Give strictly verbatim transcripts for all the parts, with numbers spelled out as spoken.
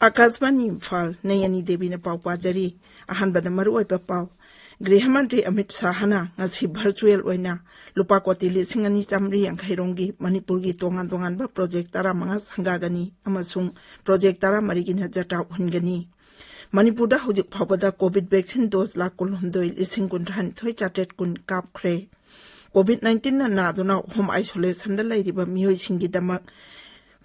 ꯑꯥꯀꯥꯁꯕꯥꯅꯤ ꯏꯝꯐꯥꯜ, ꯅꯌꯅꯤ ꯗꯦꯕꯤꯅ ꯄꯥꯎ ꯄꯥꯖꯔꯤ꯫ ꯑꯍꯥꯟꯕꯗ ꯃꯔꯨꯑꯣꯏꯕ ꯄꯥꯎ꯫ ꯒ꯭ꯔꯤꯍ ꯃꯟꯇ꯭ꯔꯤ ꯑꯃꯤꯠ ꯁꯥꯍꯅ ꯉꯁꯤ ꯚꯔꯆꯨꯑꯦꯜ ꯑꯣꯏꯅ ꯂꯨꯄꯥ ꯀꯣꯇꯤ ꯂꯤꯁꯤꯡ ꯑꯅꯤ ꯆꯥꯃꯔꯤ ꯌꯥꯡꯈꯩ ꯔꯣꯝꯒꯤ ꯃꯅꯤꯄꯨꯔꯒꯤ ꯇꯣꯉꯥꯟ ꯇꯣꯉꯥꯟꯕ ꯄ꯭ꯔꯣꯖꯦꯛ ꯇꯔꯥꯃꯉꯥ ꯁꯪꯒꯥꯒꯅꯤ ꯑꯃꯁꯨꯡ ꯄ꯭ꯔꯣꯖꯦꯛ ꯇꯔꯥꯃꯔꯤꯒꯤꯅ ꯖꯇ꯭ꯔꯥ ꯍꯨꯟꯒꯅꯤ꯫ ꯃꯅꯤꯄꯨꯔꯗ ꯍꯧꯖꯤꯛ ꯐꯥꯎꯕꯗ ꯀꯣꯚꯤꯗ ꯚꯦꯛꯁꯤꯟ ꯗꯣꯁ ꯂꯥꯈ ꯀꯨꯟꯍꯨꯝꯗꯣꯏ ꯂꯤꯁꯤꯡ ꯀꯨꯟꯊ꯭ꯔꯥꯅꯤꯊꯣꯏ ꯆꯥꯇ꯭ꯔꯦꯠ ꯀꯨꯟ ꯀꯥꯞꯈ꯭ꯔꯦ꯫ ꯀꯣꯚꯤꯗ ꯅꯥꯏꯟꯇꯤꯟꯅ ꯅꯥꯗꯨꯅ ꯍꯣꯝ ꯑꯥꯏꯁꯣꯂꯦꯁꯟꯗ ꯂꯩꯔꯤꯕ ꯃꯤꯑꯣꯏꯁꯤꯡꯒꯤꯗꯃꯛ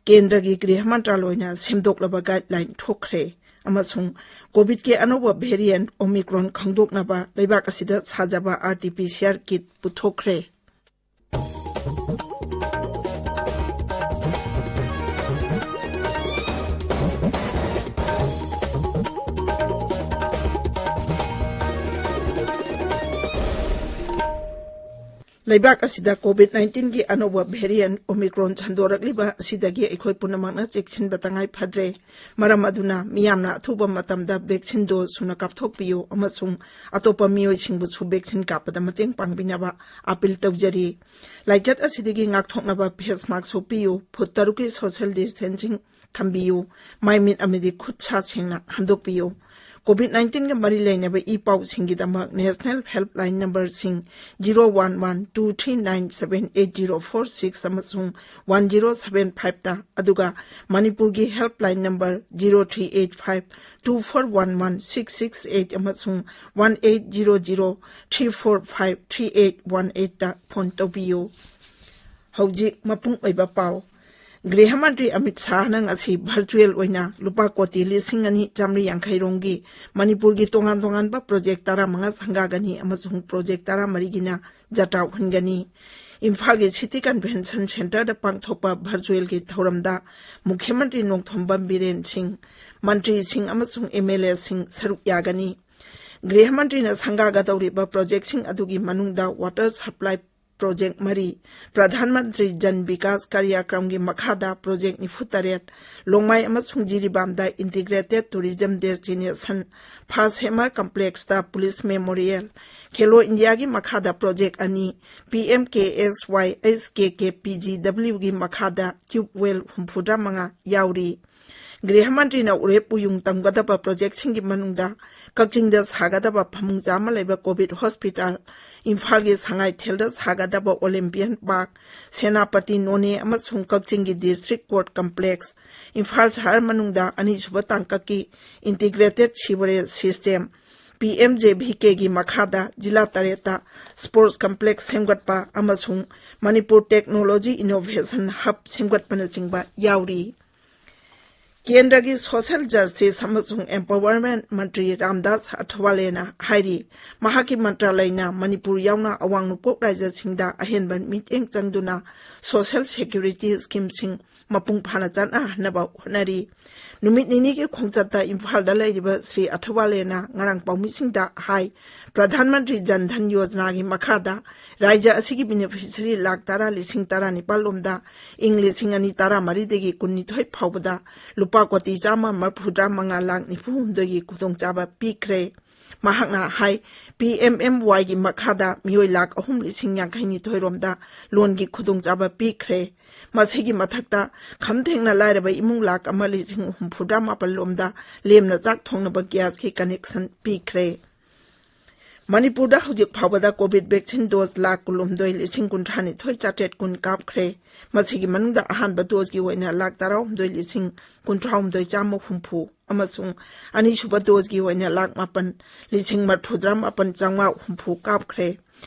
ꯀꯦꯟꯗ꯭ꯔꯒꯤ ꯒ꯭ꯔꯤꯍ ꯃꯟꯇ꯭ꯔꯥꯂꯣꯏꯅ ꯁꯦꯝꯗꯣꯛꯂꯕ ꯒꯥꯏꯗꯂꯥꯏꯟ ꯊꯣꯛꯈ꯭ꯔꯦ꯫ ꯑꯃꯁꯨꯡ ꯀꯣꯚꯤꯗꯀꯤ ꯑꯅꯧꯕ ꯚꯦꯔꯤꯌꯦꯟꯠ ꯑꯣꯃꯤꯀ꯭ꯔꯣꯟ ꯈꯪꯗꯣꯛꯅꯕ ꯂꯩꯕꯥꯛ ꯑꯁꯤꯗ ꯁꯥꯖꯕ R T P C R kit ꯄꯨꯊꯣꯛꯈ꯭ꯔꯦ꯫ ꯂꯩꯕꯥꯛ ꯑꯁꯤꯗ ꯀꯣꯚꯤꯗ ꯅꯥꯏꯟꯇꯤꯟꯒꯤ ꯑꯅꯧꯕ ꯚꯦꯔꯤꯌꯦꯟꯠ ꯑꯣꯃꯤꯀ꯭ꯔꯣꯟ ꯁꯟꯗꯣꯔꯛꯂꯤꯕ ꯑꯁꯤꯗꯒꯤ ꯑꯩꯈꯣꯏ ꯄꯨꯝꯅꯃꯛꯅ ꯆꯦꯛꯁꯤꯟꯕ ꯇꯉꯥꯏ ꯐꯗ꯭ꯔꯦ꯫ ꯃꯔꯝ ꯑꯗꯨꯅ ꯃꯤꯌꯥꯝꯅ ꯑꯊꯨꯕ ꯃꯇꯝꯗ ꯚꯦꯛꯁꯤꯟ ꯗꯣꯁ ꯁꯨꯅ ꯀꯥꯞꯊꯣꯛꯄꯤꯌꯨ ꯑꯃꯁꯨꯡ ꯑꯇꯣꯞꯄ ꯃꯤꯑꯣꯏꯁꯤꯡꯕꯨꯁꯨ ꯚꯦꯛꯁꯤꯟ ꯀꯥꯞꯄꯗ ꯃꯇꯦꯡ ꯄꯥꯡꯕꯤꯅꯕ ꯑꯥꯄꯤꯜ ꯇꯧꯖꯔꯤ꯫ ꯂꯥꯏꯆꯠ ꯑꯁꯤꯗꯒꯤ ꯉꯥꯛꯊꯣꯛꯅꯕ ꯐꯦꯁ ꯃꯥꯛꯁ ꯎꯞꯄꯤꯌꯨ, ꯐꯨꯠ ꯇꯔꯨꯛꯀꯤ ꯁꯣꯁꯤꯌꯦꯜ ꯗꯤꯁꯇꯦꯟꯁꯤꯡ ꯊꯝꯕꯤꯌꯨ, ꯃꯥꯏ ꯃꯤꯠ ꯑꯃꯗꯤ ꯈꯨꯠ ꯁꯥ ꯁꯦꯡꯅ ꯍꯟꯗꯣꯛꯄꯤꯌꯨ꯫ ꯀꯣꯚꯤꯗ ꯅꯥꯏꯟꯇꯤꯟꯒ ꯃꯔꯤ ꯂꯩꯅꯕ ꯏ ꯄꯥꯎꯁꯤꯡꯒꯤꯗꯃꯛ ꯅꯦꯁꯅꯦꯜ ꯍꯦꯜꯞꯂꯥꯏꯟ ꯅꯝꯕꯔꯁꯤꯡ zero one one two three nine seven eight zero four six ꯑꯃꯁꯨꯡ ꯋꯥꯟ ꯖꯤꯔꯣ ꯁꯚꯦꯟ ꯐꯥꯏꯚꯇ, ꯑꯗꯨꯒ ꯃꯅꯤꯄꯨꯔꯒꯤ helpline number zero three eight five two four one one six six eight ꯑꯃꯁꯨꯡ one eight zero zero three four five three eight one ꯑꯩꯠꯇ phone ꯇꯧꯕꯤꯌꯨ꯫ ꯍꯧꯖꯤꯛ ꯃꯄꯨꯡ ꯑꯣꯏꯕ ꯄꯥꯎ꯫ ꯒ꯭ꯔꯤꯍ ꯃꯟꯇ꯭ꯔꯤ ꯑꯃꯤꯠ ꯁꯥꯍꯅ ꯉꯁꯤ ꯚꯔꯆꯨꯑꯦꯜ ꯑꯣꯏꯅ ꯂꯨꯄꯥ ꯀꯣꯇꯤ ꯂꯤꯁꯤꯡ ꯑꯅꯤ ꯆꯥꯃꯔꯤ ꯌꯥꯡꯈꯩ ꯔꯣꯝꯒꯤ ꯃꯅꯤꯄꯨꯔꯒꯤ ꯇꯣꯉꯥꯟ ꯇꯣꯉꯥꯟꯕ ꯄ꯭ꯔꯣꯖꯦꯛ ꯇꯔꯥꯃꯉꯥ ꯁꯪꯒꯥꯒꯅꯤ ꯑꯃꯁꯨꯡ ꯄ꯭ꯔꯣꯖꯦꯛ ꯇꯔꯥꯃꯔꯤꯒꯤꯅ ꯖꯇ꯭ꯔꯥ ꯍꯨꯟꯒꯅꯤ꯫ ꯏꯝꯐꯥꯜꯒꯤ ꯁꯤꯇꯤ ꯀꯟꯚꯦꯟꯁꯟ ꯁꯦꯟꯇꯔꯗ ꯄꯥꯡꯊꯣꯛꯄ ꯚꯔꯆꯨꯑꯦꯜꯒꯤ ꯊꯧꯔꯝꯗ ꯃꯨꯈ꯭ꯌ ꯃꯟꯇ꯭ꯔꯤ ꯅꯣꯡꯊꯣꯝꯕꯝ ꯕꯤꯔꯦꯟ ꯁꯤꯡ, ꯃꯟꯇ꯭ꯔꯤꯁꯤꯡ ꯑꯃꯁꯨꯡ ꯑꯦꯝ ꯑꯦꯜ ꯑꯦꯁꯤꯡ ꯁꯔꯨꯛ ꯌꯥꯒꯅꯤ꯫ ꯒ꯭ꯔꯤꯍ ꯃꯟꯇ꯭ꯔꯤꯅ ꯁꯪꯒꯥꯒꯗꯧꯔꯤꯕ ꯄ꯭ꯔꯣꯖꯦꯛꯁꯤꯡ ꯑꯗꯨꯒꯤ ꯃꯅꯨꯡꯗ ꯋꯥꯇꯔ ꯁꯄ꯭ꯂꯥꯏ ꯄ꯭ꯔꯣꯖꯦꯛ ꯃꯔꯤ, ꯄ꯭ꯔꯙꯥꯟ ꯃꯟꯇ꯭ꯔꯤ ꯖꯟ ꯕꯤꯀꯥꯁ ꯀꯥꯔꯌꯥꯀ꯭ꯔꯝꯒꯤ ꯃꯈꯥꯗ ꯄ꯭ꯔꯣꯖꯦꯛ ꯅꯤꯐꯨ ꯇꯔꯦꯠ, ꯂꯣꯡꯃꯥꯏ ꯑꯃꯁꯨꯡ ꯖꯤꯔꯤꯕꯥꯝꯗ ꯏꯟꯇꯤꯒ꯭ꯔꯦꯇꯦꯗ ꯇꯨꯔꯤꯖꯝ ꯗꯦꯁꯇꯤꯅꯦꯁꯟ ꯐꯥꯁ ꯍꯦꯃꯔ ꯀꯝꯄ꯭ꯂꯦꯛꯁꯇ ꯄꯨꯂꯤꯁ ꯃꯦꯃꯣꯔꯤꯌꯦꯜ, ꯈꯦꯂꯣ ꯏꯟꯗꯤꯌꯥꯒꯤ ꯃꯈꯥꯗ ꯄ꯭ꯔꯣꯖꯦꯛ ꯑꯅꯤ, ꯄꯤ ꯑꯦꯝ ꯀꯦ ꯑꯦꯁ ꯋꯥꯏ ꯑꯩꯆ ꯀꯦ ꯀꯦ ꯄꯤ ꯖꯤ ꯗꯕ꯭ꯂꯤꯎꯒꯤ ꯃꯈꯥꯗ ꯇ꯭ꯌꯨꯕꯋꯦꯜ ꯍꯨꯝꯐꯨꯇꯔꯥ ꯃꯉꯥ ꯌꯥꯎꯔꯤ꯫ ꯒ꯭ꯔꯤꯍ ꯃꯟꯇ꯭ꯔꯤꯅ ꯎꯔꯦꯞ ꯎꯌꯨꯡ ꯇꯝꯒꯗꯕ ꯄ꯭ꯔꯣꯖꯦꯛꯁꯤꯡꯒꯤ ꯃꯅꯨꯡꯗ ꯀꯛꯆꯤꯡꯗ ꯁꯥꯒꯗꯕ ꯐꯃꯨꯡ ꯆꯥꯝꯃ ꯂꯩꯕ ꯀꯣꯚꯤꯗ ꯍꯣꯁꯄꯤꯇꯥꯜ, ꯏꯝꯐꯥꯜꯒꯤ ꯁꯉꯥꯏꯊꯦꯜꯗ ꯁꯥꯒꯗꯕ ꯑꯣꯂꯤꯝꯄꯤꯌꯟ ꯄꯥꯔꯛ, ꯁꯦꯅꯥꯄꯇꯤ, ꯅꯣꯅꯦ ꯑꯃꯁꯨꯡ ꯀꯛꯆꯤꯡꯒꯤ ꯗꯤꯁꯇ꯭ꯔꯤꯛ ꯀꯣꯔꯠ ꯀꯝꯄ꯭ꯂꯦꯛꯁ, ꯏꯝꯐꯥꯜ ꯁꯍꯔ ꯃꯅꯨꯡꯗ ꯑꯅꯤꯁꯨꯕ ꯇꯥꯡꯀꯛꯀꯤ integrated sewerage system, P M J V ꯀꯦꯒꯤ ꯃꯈꯥꯗ ꯖꯤꯂꯥ ꯇꯔꯦꯠꯇ ꯁ꯭ꯄꯣꯔꯠꯁ ꯀꯝꯄ꯭ꯂꯦꯛꯁ ꯁꯦꯝꯒꯠꯄ ꯑꯃꯁꯨꯡ ꯃꯅꯤꯄꯨꯔ ꯇꯦꯛꯅꯣꯂꯣꯖꯤ ꯏꯅꯣꯚꯦꯁꯟ ꯍꯕ ꯁꯦꯝꯒꯠꯄꯅꯆꯤꯡꯕ ꯌꯥꯎꯔꯤ꯫ ꯀꯦꯟꯗ꯭ꯔꯒꯤ ꯁꯣꯁꯤꯌꯦꯜ ꯖꯁꯇꯤꯁ ꯑꯃꯁꯨꯡ ꯑꯦꯝꯄꯥꯋꯔꯃꯦꯟ ꯃꯟꯇ꯭ꯔꯤ ꯔꯥꯝꯗꯥꯁ ꯑꯊꯋꯥꯂꯦꯅ ꯍꯥꯏꯔꯤ, ꯃꯍꯥꯛꯀꯤ ꯃꯟꯇ꯭ꯔꯥꯂꯌꯅ ꯃꯅꯤꯄꯨꯔ ꯌꯥꯎꯅ ꯑꯋꯥꯡ ꯅꯣꯡꯄꯣꯛ ꯔꯥꯖ꯭ꯌꯁꯤꯡꯗ ꯑꯍꯦꯟꯕ ꯃꯤꯠꯌꯦꯡ ꯆꯪꯗꯨꯅ ꯁꯣꯁꯤꯌꯦꯜ ꯁꯦꯀ꯭ꯌꯨꯔꯤꯇꯤ ꯁ꯭ꯀꯤꯝꯁꯤꯡ ꯃꯄꯨꯡ ꯐꯥꯅ ꯆꯠꯅꯍꯟꯅꯕ ꯍꯣꯠꯅꯔꯤ꯫ ꯅꯨꯃꯤꯠ ꯅꯤꯅꯤꯒꯤ ꯈꯣꯡꯆꯠꯇ ꯏꯝꯐꯥꯜꯗ ꯂꯩꯔꯤꯕ ꯁ꯭ꯔꯤ ꯑꯊꯋꯥꯂꯦꯅ ꯉꯔꯥꯡ ꯄꯥꯎꯃꯤꯁꯤꯡꯗ ꯍꯥꯏ, ꯄ꯭ꯔꯙꯥꯟ ꯃꯟꯇ꯭ꯔꯤ ꯖꯟ ꯙꯟ ꯌꯣꯖꯅꯥꯒꯤ ꯃꯈꯥꯗ ꯔꯥꯖ꯭ꯌ ꯑꯁꯤꯒꯤ ꯕꯦꯅꯤꯐꯤꯁꯔꯤ ꯂꯥꯈ ꯇꯔꯥ ꯂꯤꯁꯤꯡ ꯇꯔꯥꯅꯤꯄꯥꯜ ꯂꯣꯝꯗ ꯏꯪ ꯂꯤꯁꯤꯡ ꯑꯅꯤ ꯇꯔꯥꯃꯔꯤꯗꯒꯤ ꯀꯨꯟꯅꯤꯊꯣꯏ ꯐꯥꯎꯕꯗ ꯂꯨꯄꯥ ꯀꯣꯇꯤ ꯆꯥꯝꯃ ꯃꯔꯐꯨꯇꯔꯥ ꯃꯉꯥ ꯂꯥꯈ ꯅꯤꯐꯨ ꯍꯨꯝꯗꯣꯏꯒꯤ ꯈꯨꯗꯣꯡꯆꯥꯕ ꯄꯤꯈ꯭ꯔꯦ꯫ ꯃꯍꯥꯛꯅ ꯍꯥꯏ, ꯄꯤ ꯑꯦꯝ ꯑꯦꯝ ꯋꯥꯏꯒꯤ ꯃꯈꯥꯗ ꯃꯤꯑꯣꯏ ꯂꯥꯈ ꯑꯍꯨꯝ ꯂꯤꯁꯤꯡ ꯌꯥꯡꯈꯩ ꯅꯤꯊꯣꯏ ꯔꯣꯝꯗ ꯂꯣꯟꯒꯤ ꯈꯨꯗꯣꯡꯆꯥꯕ ꯄꯤꯈ꯭ꯔꯦ꯫ ꯃꯁꯤꯒꯤ ꯃꯊꯛꯇ ꯈꯝ ꯊꯦꯡꯅ ꯂꯥꯏꯔꯕ ꯏꯃꯨꯡ ꯂꯥꯈ ꯑꯃ ꯂꯤꯁꯤꯡ ꯍꯨꯝꯐꯨꯇꯔꯥ ꯃꯥꯄꯜ ꯂꯣꯝꯗ ꯂꯦꯝꯅ ꯆꯥꯛ ꯊꯣꯡꯅꯕ ꯒ꯭ꯌꯥꯁꯀꯤ ꯀꯅꯦꯛꯁꯟ ꯄꯤꯈ꯭ꯔꯦ꯫ ꯃꯅꯤꯄꯨꯔꯗ ꯍꯧꯖꯤꯛ ꯐꯥꯎꯕꯗ ꯀꯣꯚꯤꯗ ꯚꯦꯛꯁꯤꯟ ꯗꯣꯁ ꯂꯥꯈ ꯀꯨꯟꯍꯨꯝꯗꯣꯏ ꯂꯤꯁꯤꯡ ꯀꯨꯟꯊ꯭ꯔꯥꯅꯤꯊꯣꯏ ꯆꯥꯇ꯭ꯔꯦꯠ ꯀꯨꯟ ꯀꯥꯞꯈ꯭ꯔꯦ꯫ ꯃꯁꯤꯒꯤ ꯃꯅꯨꯡꯗ ꯑꯍꯥꯟꯕ ꯗꯣꯁꯀꯤ ꯑꯣꯏꯅ ꯂꯥꯈ ꯇꯔꯥꯍꯨꯝꯗꯣꯏ ꯂꯤꯁꯤꯡ ꯀꯨꯟꯊ꯭ꯔꯥꯍꯨꯝꯗꯣꯏ ꯆꯥꯝꯃ ꯍꯨꯝꯐꯨ ꯑꯃꯁꯨꯡ ꯑꯅꯤꯁꯨꯕ ꯗꯣꯁꯀꯤ ꯑꯣꯏꯅ ꯂꯥꯈ ꯃꯥꯄꯟ ꯂꯤꯁꯤꯡ ꯃꯔꯐꯨꯇꯔꯥ ꯃꯥꯄꯟ ꯆꯥꯝꯃꯉꯥ ꯍꯨꯝꯐꯨ ꯀꯥꯞꯈ꯭ꯔꯦ꯫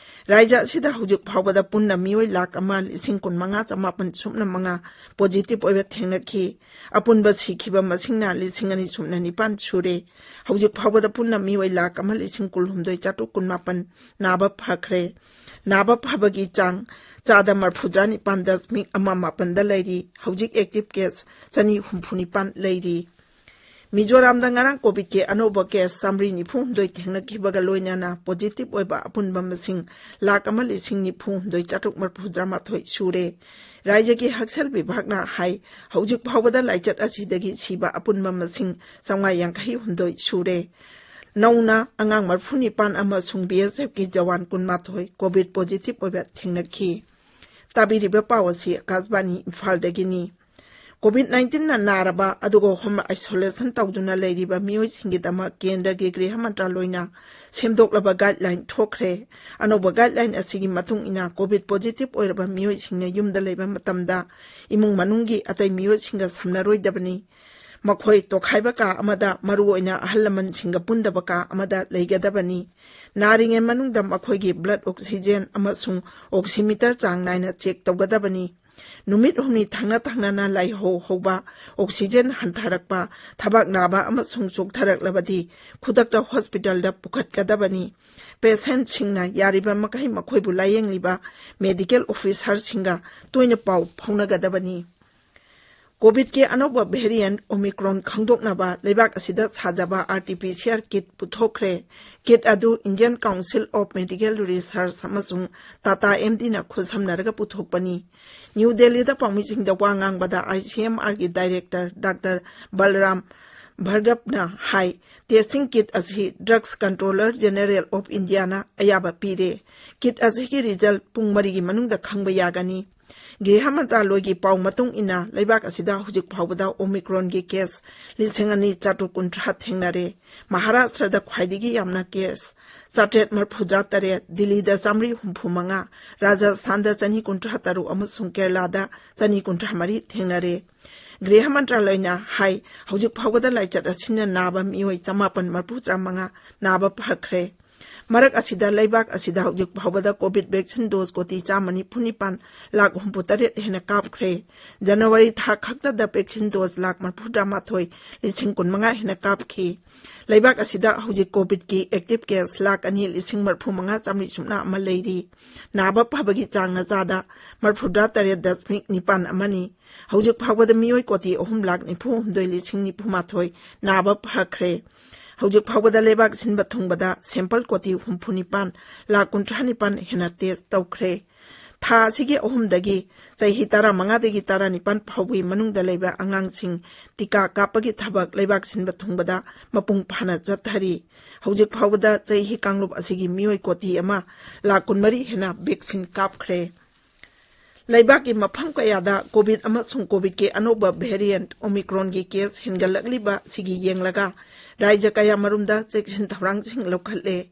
ꯔꯥꯖ꯭ꯌ ꯑꯁꯤꯗ ꯍꯧꯖꯤꯛ ꯐꯥꯎꯕꯗ ꯄꯨꯟꯅ ꯃꯤꯑꯣꯏ ꯂꯥꯈ ꯑꯃ ꯂꯤꯁꯤꯡ ꯀꯨꯟꯃꯉꯥ ꯆꯃꯥꯄꯟ ꯁꯨꯞꯅ ꯃꯉꯥ ꯄꯣꯖꯤꯇꯤꯚ ꯑꯣꯏꯕ ꯊꯦꯡꯅꯈꯤ꯫ ꯑꯄꯨꯟꯕ ꯁꯤꯈꯤꯕ ꯃꯁꯤꯡꯅ ꯂꯤꯁꯤꯡ ꯑꯅꯤ ꯁꯨꯞꯅ ꯅꯤꯄꯥꯟ ꯁꯨꯔꯦ꯫ ꯍꯧꯖꯤꯛ ꯐꯥꯎꯕꯗ ꯄꯨꯟꯅ ꯃꯤꯑꯣꯏ ꯂꯥꯈ ꯑꯃ ꯂꯤꯁꯤꯡ ꯀꯨꯟꯍꯨꯝꯗꯣꯏ ꯆꯥꯇ꯭ꯔꯨꯛ ꯀꯨꯟꯃꯥꯄꯟ ꯅꯥꯕ ꯐꯈ꯭ꯔꯦ꯫ ꯅꯥꯕ ꯐꯕꯒꯤ ꯆꯥꯡ ꯆꯥꯗ ꯃꯔꯐꯨꯇꯔꯥ ꯅꯤꯄꯥꯟ ꯗꯁꯃꯤꯛ ꯑꯃ ꯃꯥꯄꯟꯗ ꯂꯩꯔꯤ꯫ ꯍꯧꯖꯤꯛ ꯑꯦꯛꯇꯤꯚ ꯀꯦꯁ ꯆꯅꯤ ꯍꯨꯝꯐꯨ ꯅꯤꯄꯥꯟ ꯂꯩꯔꯤ꯫ ꯃꯤꯖꯣꯔꯥꯝꯗ ꯉꯔꯥꯡ ꯀꯣꯚꯤꯗꯀꯤ ꯑꯅꯧꯕ ꯀꯦꯁ ꯆꯥꯃꯔꯤ ꯅꯤꯐꯨ ꯍꯨꯝꯗꯣꯏ ꯊꯦꯡꯅꯈꯤꯕꯒ ꯂꯣꯏꯅꯅ ꯄꯣꯖꯤꯇꯤꯚ ꯑꯣꯏꯕ ꯑꯄꯨꯟꯕ ꯃꯁꯤꯡ ꯂꯥꯈ ꯑꯃ ꯂꯤꯁꯤꯡ ꯅꯤꯐꯨ ꯍꯨꯝꯗꯣꯏ ꯆꯥꯇ꯭ꯔꯨꯛ ꯃꯔꯤꯐꯨ ꯇꯔꯥꯃꯥꯊꯣꯏ ꯁꯨꯔꯦ꯫ ꯔꯥꯖ꯭ꯌꯒꯤ ꯍꯛꯁꯦꯜ ꯕꯤꯚꯥꯒꯅ ꯍꯥꯏ, ꯍꯧꯖꯤꯛ ꯐꯥꯎꯕꯗ ꯂꯥꯏꯆꯠ ꯑꯁꯤꯗꯒꯤ ꯁꯤꯕ ꯑꯄꯨꯟꯕ ꯃꯁꯤꯡ ꯆꯥꯝꯃꯉꯥ ꯌꯥꯡꯈꯩ ꯍꯨꯝꯗꯣꯏ ꯁꯨꯔꯦ꯫ ꯅꯧꯅ ꯑꯉꯥꯡ ꯃꯔꯤꯐꯨ ꯅꯤꯄꯥꯟ ꯑꯃꯁꯨꯡ ꯕꯤ ꯑꯦꯁ ꯑꯦꯐꯀꯤ ꯖꯋꯥꯟ ꯀꯨꯟꯃꯥꯊꯣꯏ ꯀꯣꯚꯤꯗ ꯄꯣꯖꯤꯇꯤꯚ ꯑꯣꯏꯕ ꯊꯦꯡꯅꯈꯤ꯫ ꯇꯥꯕꯤꯔꯤꯕ ꯄꯥꯎ ꯑꯁꯤ ꯑꯀꯥꯁꯕꯥꯅꯤ ꯏꯝꯐꯥꯜꯗꯒꯤꯅꯤ꯫ ꯀꯣꯚꯤꯗ ꯅꯥꯏꯟꯇꯤꯟꯅ ꯅꯥꯔꯕ ꯑꯗꯨꯒ ꯍꯣꯝ ꯑꯥꯏꯁꯣꯂꯦꯁꯟ ꯇꯧꯗꯨꯅ ꯂꯩꯔꯤꯕ ꯃꯤꯑꯣꯏꯁꯤꯡꯒꯤꯗꯃꯛ ꯀꯦꯟꯗ꯭ꯔꯒꯤ ꯒ꯭ꯔꯤꯍ ꯃꯟꯇ꯭ꯔꯥꯂꯣꯏꯅ ꯁꯦꯝꯗꯣꯛꯂꯕ ꯒꯥꯏꯗꯂꯥꯏꯟ ꯊꯣꯛꯈ꯭ꯔꯦ꯫ ꯑꯅꯧꯕ ꯒꯥꯏꯗꯂꯥꯏꯟ ꯑꯁꯤꯒꯤ ꯃꯇꯨꯡ ꯏꯟꯅ ꯀꯣꯚꯤꯗ ꯄꯣꯖꯤꯇꯤꯚ ꯑꯣꯏꯔꯕ ꯃꯤꯑꯣꯏꯁꯤꯡꯅ ꯌꯨꯝꯗ ꯂꯩꯕ ꯃꯇꯝꯗ ꯏꯃꯨꯡ ꯃꯅꯨꯡꯒꯤ ꯑꯇꯩ ꯃꯤꯑꯣꯏꯁꯤꯡꯒ ꯁꯝꯅꯔꯣꯏꯗꯕꯅꯤ꯫ ꯃꯈꯣꯏ ꯇꯣꯈꯥꯏꯕ ꯀꯥ ꯑꯃꯗ, ꯃꯔꯨꯑꯣꯏꯅ ꯑꯍꯜ ꯂꯃꯟꯁꯤꯡꯒ ꯄꯨꯟꯗꯕ ꯀꯥ ꯑꯃꯗ ꯂꯩꯒꯗꯕꯅꯤ꯫ ꯅꯥꯔꯤꯉꯩ ꯃꯅꯨꯡꯗ ꯃꯈꯣꯏꯒꯤ ꯕ꯭ꯂꯗ ꯑꯣꯛꯁꯤꯖꯦꯟ ꯑꯃꯁꯨꯡ ꯑꯣꯛꯁꯤꯃꯤꯇꯔ ꯆꯥꯡ ꯅꯥꯏꯅ ꯆꯦꯛ ꯇꯧꯒꯗꯕꯅꯤ꯫ ꯅꯨꯃꯤꯠ ꯍꯨꯝꯅꯤ ꯊꯪꯅ ꯊꯪꯅꯅ ꯂꯥꯏꯍꯧ ꯍꯧꯕ, ꯑꯣꯛꯁꯤꯖꯦꯟ ꯍꯟꯊꯔꯛꯄ, ꯊꯕꯥꯛ ꯅꯥꯕ ꯑꯃꯁꯨꯡ ꯆꯣꯛꯊꯔꯛꯂꯕꯗꯤ ꯈꯨꯗꯛꯇ ꯍꯣꯁꯄꯤꯇꯥꯜꯗ ꯄꯨꯈꯠꯀꯗꯕꯅꯤ꯫ ꯄꯦꯁꯦꯟꯠꯁꯤꯡꯅ ꯌꯥꯔꯤꯕ ꯃꯈꯩ ꯃꯈꯣꯏꯕꯨ ꯂꯥꯌꯦꯡꯂꯤꯕ ꯃꯦꯗꯤꯀꯦꯜ ꯑꯣꯐꯤꯁꯥꯔꯁꯤꯡꯒ ꯇꯣꯏꯅ ꯄꯥꯎ ꯐꯥꯎꯅꯒꯗꯕꯅꯤ꯫ ꯀꯣꯚꯤꯗꯀꯤ ꯑꯅꯧꯕ ꯚꯦꯔꯤꯌꯦꯟꯠ ꯑꯣꯃꯤꯀ꯭ꯔꯣꯟ ꯈꯪꯗꯣꯛꯅꯕ ꯂꯩꯕꯥꯛ ꯑꯁꯤꯗ ꯁꯥꯖꯕ R T P C R kit ꯄꯨꯊꯣꯛꯈ꯭ꯔꯦ꯫ ꯀꯤꯠ ꯑꯗꯨ Indian Council of Medical Research ꯑꯃꯁꯨꯡ ꯇꯥꯇꯥ ꯑꯦꯝ ꯗꯤꯅ ꯈꯨꯠꯁꯝꯅꯔꯒ ꯄꯨꯊꯣꯛꯄꯅꯤ꯫ ꯅ꯭ꯌꯨ ꯗꯦꯜꯂꯤꯗ ꯄꯥꯎꯃꯤꯁꯤꯡꯗ ꯋꯥ ꯉꯥꯡꯕꯗ ꯑꯥꯏ ꯁꯤ ꯑꯦꯝ ꯑꯥꯔꯒꯤ ꯗꯥꯏꯔꯦꯛꯇꯔ ꯗꯥꯛꯇꯔ ꯕꯜꯔꯥꯝ ꯚꯥꯔꯒꯕꯅ ꯍꯥꯏ, ꯇꯦꯁꯇꯤꯡ ꯀꯤꯠ ꯑꯁꯤ Drugs Controller General of Indiaꯅ ꯑꯌꯥꯕ ꯄꯤꯔꯦ꯫ ꯀꯤꯠ ꯑꯁꯤꯒꯤ ꯔꯤꯖꯜꯠ ꯄꯨꯡ ꯃꯔꯤꯒꯤ ꯃꯅꯨꯡꯗ ꯈꯪꯕ ꯌꯥꯒꯅꯤ꯫ ꯒ꯭ꯔꯤꯍ ꯃꯟꯇ꯭ꯔꯥꯂꯣꯏꯒꯤ ꯄꯥꯎ ꯃꯇꯨꯡ ꯏꯟꯅ, ꯂꯩꯕꯥꯛ ꯑꯁꯤꯗ ꯍꯧꯖꯤꯛ ꯐꯥꯎꯕꯗ ꯑꯣꯃꯤꯀ꯭ꯔꯣꯟꯒꯤ ꯀꯦꯁ ꯂꯤꯁꯤꯡ ꯑꯅꯤ ꯆꯥꯇ꯭ꯔꯨꯛ ꯀꯨꯟꯊ꯭ꯔꯥ ꯊꯦꯡꯅꯔꯦ꯫ ꯃꯍꯥꯔꯥꯁꯇ꯭ꯔꯗ ꯈ꯭ꯋꯥꯏꯗꯒꯤ ꯌꯥꯝꯅ ꯀꯦꯁ ꯆꯥꯇ꯭ꯔꯦꯠ ꯃꯔꯤꯐꯨꯇꯔꯥ ꯇꯔꯦꯠ, ꯗꯤꯜꯂꯤꯗ ꯆꯥꯃꯔꯤ ꯍꯨꯝꯐꯨ ꯃꯉꯥ, ꯔꯥꯖꯁꯊꯥꯟꯗ ꯆꯅꯤ ꯀꯨꯟꯊ꯭ꯔꯥ ꯇꯔꯨꯛ ꯑꯃꯁꯨꯡ ꯀꯦꯔꯂꯥꯗ ꯆꯅꯤ ꯀꯨꯟꯊ꯭ꯔꯥ ꯃꯔꯤ ꯊꯦꯡꯅꯔꯦ꯫ ꯒ꯭ꯔꯤꯍ ꯃꯟꯇ꯭ꯔꯥꯂꯣꯏꯅ ꯍꯥꯏ, ꯍꯧꯖꯤꯛ ꯐꯥꯎꯕꯗ ꯂꯥꯏꯆꯠ ꯑꯁꯤꯅ ꯅꯥꯕ ꯃꯤꯑꯣꯏ ꯆꯃꯥꯄꯟ ꯃꯔꯤꯐꯨꯇꯔꯥ ꯃꯉꯥ ꯅꯥꯕ ꯐꯈ꯭ꯔꯦ꯫ ꯃꯔꯛ ꯑꯁꯤꯗ ꯂꯩꯕꯥꯛ ꯑꯁꯤꯗ ꯍꯧꯖꯤꯛ ꯐꯥꯎꯕꯗ ꯀꯣꯚꯤꯗ ꯚꯦꯛꯁꯤꯟ ꯗꯣꯁ ꯀꯣꯇꯤ ꯆꯥꯝꯃ ꯅꯤꯐꯨ ꯅꯤꯄꯥꯟ ꯂꯥꯈ ꯍꯨꯝꯐꯨ ꯇꯔꯦꯠ ꯍꯦꯟꯅ ꯀꯥꯞꯈ꯭ꯔꯦ꯫ ꯖꯅꯋꯥꯔꯤ ꯊꯥ ꯈꯛꯇꯗ ꯚꯦꯛꯁꯤꯟ ꯗꯣꯁ ꯂꯥꯈ ꯃꯔꯐꯨ ꯇꯔꯥꯃꯥꯊꯣꯏ ꯂꯤꯁꯤꯡ ꯀꯨꯟꯃꯉꯥ ꯍꯦꯟꯅ ꯀꯥꯞꯈꯤ꯫ ꯂꯩꯕꯥꯛ ꯑꯁꯤꯗ ꯍꯧꯖꯤꯛ ꯀꯣꯚꯤꯗꯀꯤ ꯑꯦꯛꯇꯤꯚ ꯀꯦꯁ ꯂꯥꯈ ꯑꯅꯤ ꯂꯤꯁꯤꯡ ꯃꯔꯐꯨ ꯃꯉꯥ ꯆꯥꯝꯃꯔꯤ ꯁꯨꯞꯅ ꯑꯃ ꯂꯩꯔꯤ꯫ ꯅꯥꯕ ꯐꯕꯒꯤ ꯆꯥꯡꯅ ꯆꯥꯗ ꯃꯔꯐꯨꯇꯔꯥ ꯇꯔꯦꯠ ꯗꯁꯃꯤꯛ ꯅꯤꯄꯥꯟ ꯑꯃꯅꯤ꯫ ꯍꯧꯖꯤꯛ ꯐꯥꯎꯕꯗ ꯃꯤꯑꯣꯏ ꯀꯣꯇꯤ ꯑꯍꯨꯝ ꯂꯥꯈ ꯅꯤꯐꯨ ꯍꯨꯝꯗꯣꯏ ꯂꯤꯁꯤꯡ ꯅꯤꯐꯨ ꯃꯥꯊꯣꯏ ꯅꯥꯕ ꯐꯈ꯭ꯔꯦ꯫ ꯍꯧꯖꯤꯛ ꯐꯥꯎꯕꯗ ꯂꯩꯕꯥꯛ ꯁꯤꯟꯕ ꯊꯨꯡꯕꯗ ꯁꯦꯝꯄꯜ ꯀꯣꯇꯤ ꯍꯨꯝꯐꯨ ꯅꯤꯄꯥꯟ ꯂꯥꯈ ꯀꯨꯟꯊ꯭ꯔꯥ ꯅꯤꯄꯥꯟ ꯍꯦꯟꯅ ꯇꯦꯁ ꯇꯧꯈ꯭ꯔꯦ꯫ ꯊꯥ ꯑꯁꯤꯒꯤ ꯑꯍꯨꯝꯗꯒꯤ ꯆꯍꯤ ꯇꯔꯥꯃꯉꯥꯗꯒꯤ ꯇꯔꯥꯅꯤꯄꯥꯟ ꯐꯥꯎꯕꯒꯤ ꯃꯅꯨꯡꯗ ꯂꯩꯕ ꯑꯉꯥꯡꯁꯤꯡ ꯇꯤꯀꯥ ꯀꯥꯞꯄꯒꯤ ꯊꯕꯛ ꯂꯩꯕꯥꯛ ꯁꯤꯟꯕ ꯊꯨꯡꯕꯗ ꯃꯄꯨꯡ ꯐꯥꯅ ꯆꯠꯊꯔꯤ꯫ ꯍꯧꯖꯤꯛ ꯐꯥꯎꯕꯗ ꯆꯍꯤ ꯀꯥꯡꯂꯨꯞ ꯑꯁꯤꯒꯤ ꯃꯤꯑꯣꯏ ꯀꯣꯇꯤ ꯑꯃ ꯂꯥꯈ ꯀꯨꯟꯃꯔꯤ ꯍꯦꯟꯅ ꯚꯦꯛꯁꯤꯟ ꯀꯥꯞꯈ꯭ꯔꯦ꯫ ꯂꯩꯕꯥꯛꯀꯤ ꯃꯐꯝ ꯀꯌꯥꯗ ꯀꯣꯚꯤꯗ ꯑꯃꯁꯨꯡ ꯀꯣꯚꯤꯗꯀꯤ ꯑꯅꯧꯕ ꯚꯦꯔꯤꯌꯦꯟꯠ ꯑꯣꯃꯤꯀ꯭ꯔꯣꯟꯒꯤ ꯀꯦꯁ ꯍꯦꯟꯒꯠꯂꯛꯂꯤꯕ ꯑꯁꯤꯒꯤ ꯌꯦꯡꯂꯒ ꯔꯥꯖ꯭ꯌ ꯀꯌꯥ ꯃꯔꯨꯝꯗ ꯆꯦꯛꯁꯤꯟ ꯊꯧꯔꯥꯡꯁꯤꯡ ꯂꯧꯈꯠꯂꯦ꯫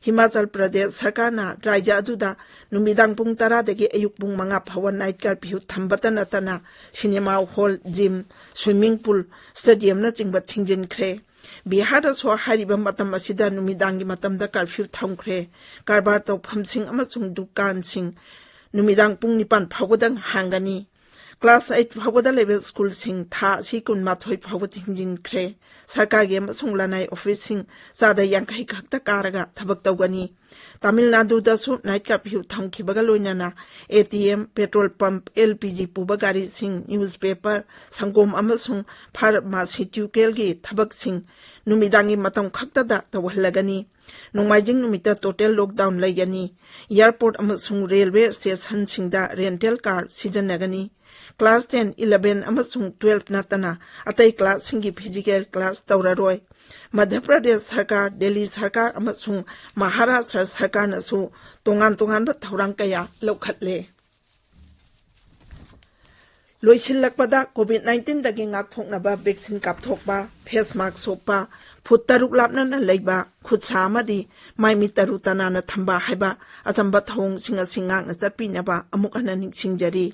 ꯍꯤꯃꯥꯆꯜ ꯄ꯭ꯔꯗꯦꯁ ꯁꯔꯀꯥꯔꯅ ꯔꯥꯖ꯭ꯌ ꯑꯗꯨꯗ ꯅꯨꯃꯤꯗꯥꯡ ꯄꯨꯡ ꯇꯔꯥꯗꯒꯤ ꯑꯌꯨꯛ ꯄꯨꯡ ꯃꯉꯥ ꯐꯥꯎꯕ ꯅꯥꯏꯠ ꯀꯔꯐ꯭ꯌꯨ ꯊꯝꯕꯇ ꯅꯠꯇꯅ cinema hall, gym, swimming pool, ꯁ꯭ꯇꯦꯗꯤꯌꯝꯅꯆꯤꯡꯕ ꯊꯤꯡꯖꯤꯟꯈ꯭ꯔꯦ꯫ ꯕꯤꯍꯥꯔꯗꯁꯨ ꯍꯥꯏꯔꯤꯕ ꯃꯇꯝ ꯑꯁꯤꯗ ꯅꯨꯃꯤꯗꯥꯡꯒꯤ ꯃꯇꯝꯗ ꯀꯔꯐ꯭ꯌꯨ ꯊꯝꯈ꯭ꯔꯦ꯫ ꯀꯔꯕꯥꯔ ꯇꯧꯐꯝꯁꯤꯡ ꯑꯃꯁꯨꯡ ꯗꯨꯀꯥꯟꯁꯤꯡ ꯅꯨꯃꯤꯗꯥꯡ ꯄꯨꯡ ꯅꯤꯄꯥꯟ ꯐꯥꯎꯕꯗꯪ ꯍꯥꯡꯒꯅꯤ꯫ ꯀ꯭ꯂꯥꯁ ꯑꯩꯠ ꯐꯥꯎꯕꯗ ꯂꯩꯕ ꯁ꯭ꯀꯨꯜꯁꯤꯡ ꯊꯥ ꯑꯁꯤ ꯀꯨꯟꯃꯥꯊꯣꯏ ꯐꯥꯎꯕ ꯊꯤꯡꯖꯤꯟꯈ꯭ꯔꯦ꯫ ꯁꯔꯀꯥꯔꯒꯤ ꯑꯃꯁꯨꯡ ꯂꯅꯥꯏ ꯑꯣꯐꯤꯁꯁꯤꯡ ꯆꯥꯗ ꯌꯥꯡꯈꯩ ꯈꯛꯇ ꯀꯥꯔꯒ ꯊꯕꯛ ꯇꯧꯒꯅꯤ꯫ ꯇꯥꯃꯤꯜ ꯅꯥꯗꯨꯗꯁꯨ ꯅꯥꯏꯠ ꯀꯔꯐ꯭ꯌꯨ ꯊꯝꯈꯤꯕꯒ ꯂꯣꯏꯅꯅ A T M, petrol pump, L P G ꯄꯨꯕ ꯒꯥꯔꯤꯁꯤꯡ, ꯅ꯭ꯌꯨꯁꯄꯦꯄꯔ, ꯁꯪꯒꯣꯝ ꯑꯃꯁꯨꯡ ꯐꯥꯔꯃꯥꯁꯤꯇꯤꯀꯦꯜꯒꯤ ꯊꯕꯛꯁꯤꯡ ꯅꯨꯃꯤꯗꯥꯡꯒꯤ ꯃꯇꯝ ꯈꯛꯇꯗ ꯇꯧꯍꯜꯂꯒꯅꯤ꯫ ꯅꯣꯡꯃꯥꯏꯖꯤꯡ ꯅꯨꯃꯤꯠꯇ ꯇꯣꯇꯦꯜ ꯂꯣꯛꯗꯥꯎꯟ ꯂꯩꯒꯅꯤ꯫ ꯑꯦꯌꯔꯄꯣꯔꯠ ꯑꯃꯁꯨꯡ ꯔꯦꯜꯋꯦ ꯁ꯭ꯇꯦꯁꯟꯁꯤꯡꯗ ꯔꯦꯟꯇꯦꯜ ꯀꯥꯔ ꯁꯤꯖꯤꯟꯅꯒꯅꯤ꯫ ꯀ꯭ꯂꯥꯁ ꯇꯦꯟ, ꯏꯂꯚꯦꯟ ꯑꯃꯁꯨꯡ ꯇꯨꯋꯦꯜꯐ ꯅꯠꯇꯅ ꯑꯇꯩ ꯀ꯭ꯂꯥꯁꯁꯤꯡꯒꯤ ꯐꯤꯖꯤꯀꯦꯜ ꯀ꯭ꯂꯥꯁ ꯇꯧꯔꯔꯣꯏ꯫ ꯃꯙ꯭ꯌ ꯄ꯭ꯔꯗꯦꯁ ꯁꯔꯀꯥꯔ, ꯗꯦꯜꯂꯤ ꯁꯔꯀꯥꯔ ꯑꯃꯁꯨꯡ ꯃꯍꯥꯔꯥꯁꯇ꯭ꯔ ꯁꯔꯀꯥꯔꯅꯁꯨ ꯇꯣꯉꯥꯟ ꯇꯣꯉꯥꯟꯕ ꯊꯧꯔꯥꯡ ꯀꯌꯥ ꯂꯧꯈꯠꯂꯦ꯫ ꯂꯣꯏꯁꯤꯜꯂꯛꯄꯗ, ꯀꯣꯚꯤꯗ ꯅꯥꯏꯟꯇꯤꯟꯗꯒꯤ ꯉꯥꯛꯊꯣꯛꯅꯕ ꯚꯦꯛꯁꯤꯟ ꯀꯥꯞꯊꯣꯛꯄ, ꯐꯦꯁ ꯃꯥꯛꯁ ꯎꯞꯄ, ꯐꯨꯠ ꯇꯔꯨꯛ ꯂꯥꯞꯅꯅ ꯂꯩꯕ, ꯈꯨꯠ ꯁꯥ ꯑꯃꯗꯤ ꯃꯥꯏ ꯃꯤꯠ ꯇꯔꯨ ꯇꯅꯥꯟꯅ ꯊꯝꯕ ꯍꯥꯏꯕ ꯑꯆꯝꯕ ꯊꯧꯑꯣꯡꯁꯤꯡ ꯑꯁꯤ ꯉꯥꯛꯅ ꯆꯠꯄꯤꯅꯕ ꯑꯃꯨꯛ ꯍꯟꯅ ꯅꯤꯡꯁꯤꯡꯖꯔꯤ꯫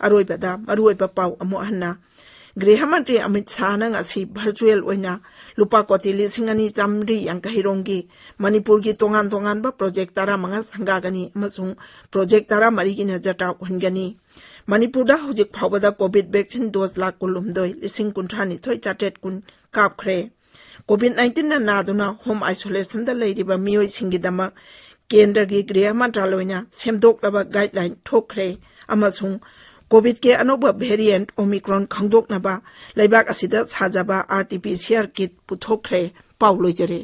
ꯑꯔꯣꯏꯕꯗ ꯃꯔꯨꯑꯣꯏꯕ ꯄꯥꯎ ꯑꯃꯨꯛ ꯍꯟꯅ꯫ ꯒ꯭ꯔꯤꯍ ꯃꯟꯇ꯭ꯔꯤ ꯑꯃꯤꯠ ꯁꯥꯍꯅ ꯉꯁꯤ ꯚꯔꯆꯨꯑꯦꯜ ꯑꯣꯏꯅ ꯂꯨꯄꯥ ꯀꯣꯇꯤ ꯂꯤꯁꯤꯡ ꯑꯅꯤ ꯆꯥꯃꯔꯤ ꯌꯥꯡꯈꯩ ꯔꯣꯝꯒꯤ ꯃꯅꯤꯄꯨꯔꯒꯤ ꯇꯣꯉꯥꯟ ꯇꯣꯉꯥꯟꯕ ꯄ꯭ꯔꯣꯖꯦꯛ ꯇꯔꯥꯃꯉꯥ ꯁꯪꯒꯥꯒꯅꯤ ꯑꯃꯁꯨꯡ ꯄ꯭ꯔꯣꯖꯦꯛ ꯇꯔꯥꯃꯔꯤꯒꯤꯅ ꯖꯇ꯭ꯔꯥ ꯎꯍꯟꯒꯅꯤ꯫ ꯃꯅꯤꯄꯨꯔꯗ ꯍꯧꯖꯤꯛ ꯐꯥꯎꯕꯗ ꯀꯣꯚꯤꯗ ꯚꯦꯛꯁꯤꯟ ꯗꯣꯁ ꯂꯥꯈ ꯀꯨꯟꯍꯨꯝꯗꯣꯏ ꯂꯤꯁꯤꯡ ꯀꯨꯟꯊ꯭ꯔꯥ ꯅꯤꯊꯣꯏ ꯆꯥꯇ꯭ꯔꯦꯠ ꯀꯨꯟ ꯀꯥꯞꯈ꯭ꯔꯦ꯫ ꯀꯣꯚꯤꯗ ꯅꯥꯏꯟꯇꯤꯟꯅ ꯅꯥꯗꯨꯅ ꯍꯣꯝ ꯑꯥꯏꯁꯣꯂꯦꯁꯟꯗ ꯂꯩꯔꯤꯕ ꯃꯤꯑꯣꯏꯁꯤꯡꯒꯤꯗꯃꯛ ꯀꯦꯟꯗ꯭ꯔꯒꯤ ꯒ꯭ꯔꯤꯍ ꯃꯟꯇ꯭ꯔꯥꯂꯣꯏꯅ ꯁꯦꯝꯗꯣꯛꯂꯕ ꯒꯥꯏꯗꯂꯥꯏꯟ ꯊꯣꯛꯈ꯭ꯔꯦ ꯑꯃꯁꯨꯡ ꯀꯣꯚꯤꯗꯀꯤ ꯑꯅꯧꯕ ꯚꯦꯔꯤꯌꯦꯟꯠ ꯑꯣꯃꯤꯀ꯭ꯔꯣꯟ ꯈꯪꯗꯣꯛꯅꯕ ꯂꯩꯕꯥꯛ ꯑꯁꯤꯗ ꯁꯥꯖꯕ R T P C R kit ꯄꯨꯊꯣꯛꯈ꯭ꯔꯦ꯫ ꯄꯥꯎ ꯂꯣꯏꯖꯔꯦ꯫